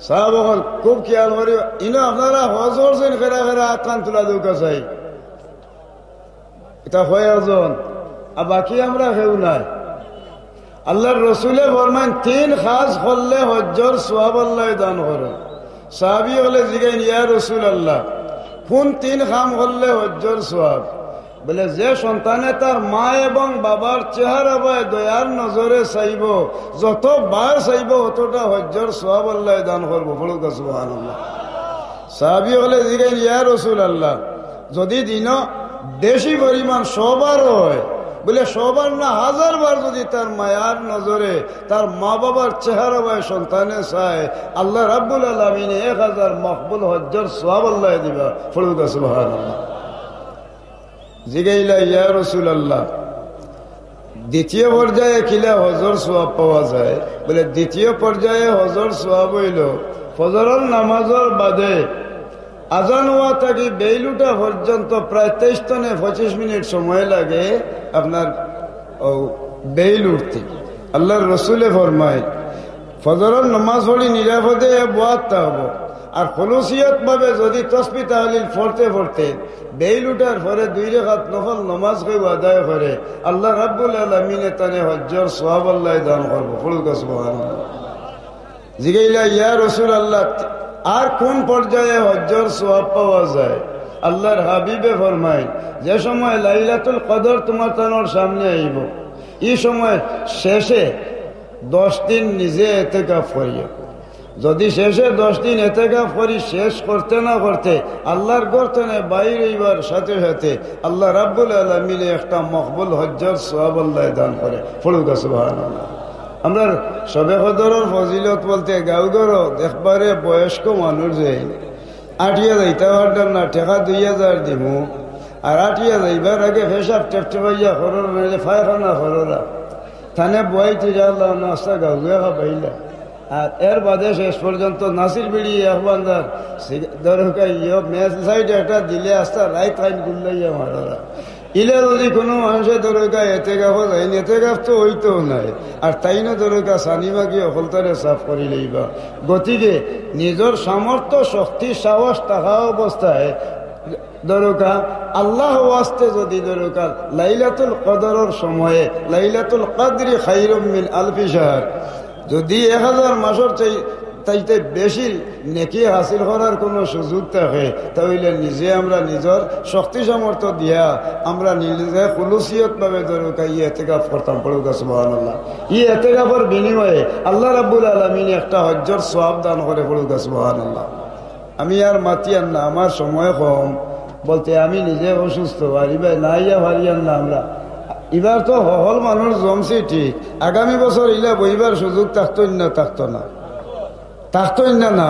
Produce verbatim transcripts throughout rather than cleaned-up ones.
সাব অকল, খুব খিয়াল করি, ইনো আপনারা হজ করছইন, খেরা খেরা আতখান তুলা দেউক্কা চাই। ইতা কয়জন, আর বাকি আমরা কেউ নাই। আল্লার রসুলে ফরমাইন, তিন কাজ করলে হজ্জর সওয়াব আল্লায় দান করে। সাহাবি অকলে জিগাইন, ইয়া রাসুলাল্লাহ, কুন তিন কাম করলে হজ্জর সওয়াব? বলে, যে সন্তানে তার মা এবং বাবার চেহারা বায় দয়ার নজরে চাইবো, যত বার চাইবো, অতটা হজ্জর সওয়াব আল্লায় দান করবো। পড়ুক্কা সুবহানাল্লাহ। সাহাবি অকলে জিগাইন, ইয়া রাসুলাল্লাহ, যদি দিনো বেশি পরিমাণ শোবার হয়, বলে, শোবার না, হাজার বার যদি তার মায়ার নজরে তার মা বাবার চেহারা বায় সন্তানে চায়, আল্লাহ রাব্বুল আলামিনে এক হাজার মকবুল হজ্জর সওয়াব আল্লায় দিবা। পড়ুক্কা সুবহানাল্লাহ। জিগাইলা, ইয়া রাসুলাল্লাহ, দ্বিতীয় পর্যায়ে কিলা হজ্জর সওয়াব পাওয়া যায়? বলে, দ্বিতীয় পর্যায়ে হজ্জর সওয়াব অইলো ফজরর নামাজর বাদে আজান অওয়া থাকি বেইল উঠা পর্যন্ত প্রায় তেইশ তনে পঁচিশ মিনিট সময় লাগে আপনার ও বেইল উঠতে। আল্লার রসুলে ফরমায়, ফজরর নামাজ পড়ি নিরাপদে বওয়াত থাকবো। আর খুলুসিয়ত ভাবে যদি তসবি তাহলিল পড়তে পড়তে বেইল উঠার পরে দুই রেকাত নফল নামাজ কেউ আদায় করে, আল্লাহ রাব্বুল আলামিনে তানে হজ্জর সওয়াব আল্লায় দান করবো। পড়ুক্কা সুবহানাল্লাহ। জিগাইলা, ইয়া রাসুলাল্লাহ, আর কুন পর্যায়ে হজ্জর সওয়াব পাওয়া যায়? আল্লার হাবিবে ফরমাইন, যে সময় লাইলাতুল কদর তুমার তানোর সামনে আইবো, ই সময় শেষে দশ দিন নিজে এতেকাফ করিও। যদি শেষে দশ দিন এতেকাফ করি শেষ করতে না করতে আল্লার ঘর তনে বাইর অইবার সাথে সাথে আল্লাহ রাব্বুল আলামিনে একটা মকবুল হজ্জর সওয়াব আল্লায় দান করে। পড়ুক্কা সুবহানাল্লাহ। আমরার শবে কদরর ফজিলত বলতে গাঁও ঘরো একবারে বয়স্ক মানুষ যে আটিয়া যাইতা পারতাম না, টেকা দুই হাজার দিমু, আর আটিয়া যাইবার আগে পেশাব টেপটেপাইয়া করর, নাইলে পায়খানা কররা। তানে বওয়াইতে, আল্লাহ নাস্তা গাউয়া খাবাইলা। আর এর বাদে শেষ পর্যন্ত নাসির বিড়ি এক বান্দার সিগ-, দরকার ইয়ো মেজ লাইট একটা দিলে আস্তা রাইত খাইন গুল্লাইয়া মারারা। ইলা যদি কুনু মানষে দরকার এতেকাফো যাইন, এতেকাফ তো অইতো নায়। আর তাইনও দরকার সানি মাগি অকলতারে সাফ করি লইবা। গতিকে নিজর সামর্থ্য, শক্তি, সাহস থাকা অবস্থায় দরকার, আল্লাহ ওয়াস্তে যদি দরকার, লাইলাতুল কদরর সময়ে, লাইলাতুল কদরি খাইরুম মিন আলফি শাহর, যদি এক হাজার মাসর চাই-, চাইতে বেশি নেকি হাসিল করার কুনু সুযোগ থাকে, তা অইলে নিজে আমরা নিজর শক্তি সামর্থ্য দিয়া আমরা নিজে খুলুসিয়ত ভাবে দরকার ই এতেকাফ করতাম। পড়ুক্কা সুবহানাল্লাহ। ই এতেকাফর বিনিময়ে আল্লাহ রাব্বুল আলামিন একটা হজ্জর সওয়াব দান করে। পড়ুক্কা সুবহানাল্লাহ। আমি আর মাতিয়ার না, আমার সময় কম, বলতে আমি নিজে অসুস্থ, আর ইবায় না আইয়া পারিয়ার না আমরা। ইবার তো হকল মানুষ জমছি ঠিক, আগামী বছর ইলা বইবার সুযোগ থাকতো না, থাকতো না, থাকতো না, না।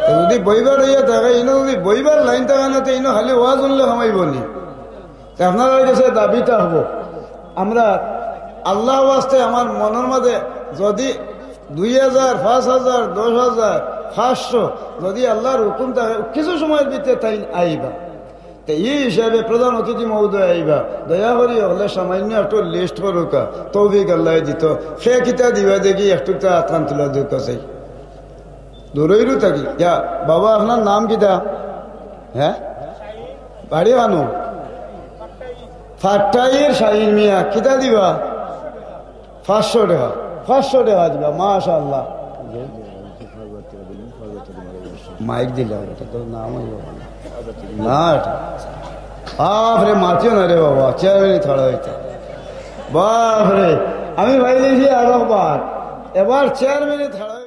তো যদি বইবার অইয়া থাকে, ইনো যদি বইবার লাইন থাকে না, তো ইনো খালি ওয়াজ হুনলে কামাইবো নি। তে আপনারার গেছে দাবি থাকবো, আমরা আল্লাহ ওয়াস্তে আমার মনর মাঝে যদি দুই হাজার, পাঁচ হাজার, দশ হাজার, পাঁচশো, যদি আল্লাহর হুকুম থাকে, কিছু সময়র ভিতরে তাইন আইবা। তে ই হিসাবে প্রধান অতিথি মহোদয় আইবা, দয়া করি অকলে সামান্য একটু লিস্ট করুক্কা, তৌফিক আল্লায় দিতো। কে কিতা দিবা দেখি, একটু তা আতখান তুলা দেউক্কা চাই। দূরইরু থাকি। ইয়া, বাবা, আপনার নাম কিতা? হ্যাঁ? বাড়ি কানো? ফাট্টাইর শাহিন মিয়া, কিতা দিবা? পাঁচশো টেকা। পাঁচশো টেকা দিবা, মাশাআল্লাহ। মাইক দিলে হবে, এটা তো নাম অইলো না। না, এটা। বাপরে, মাতিও না রে বাবা, চেয়ারম্যানই থাড়া অইতা। বাপরে, আমি ভাই দেখি আরো বার, এবার চেয়ারম্যানই থাড়া।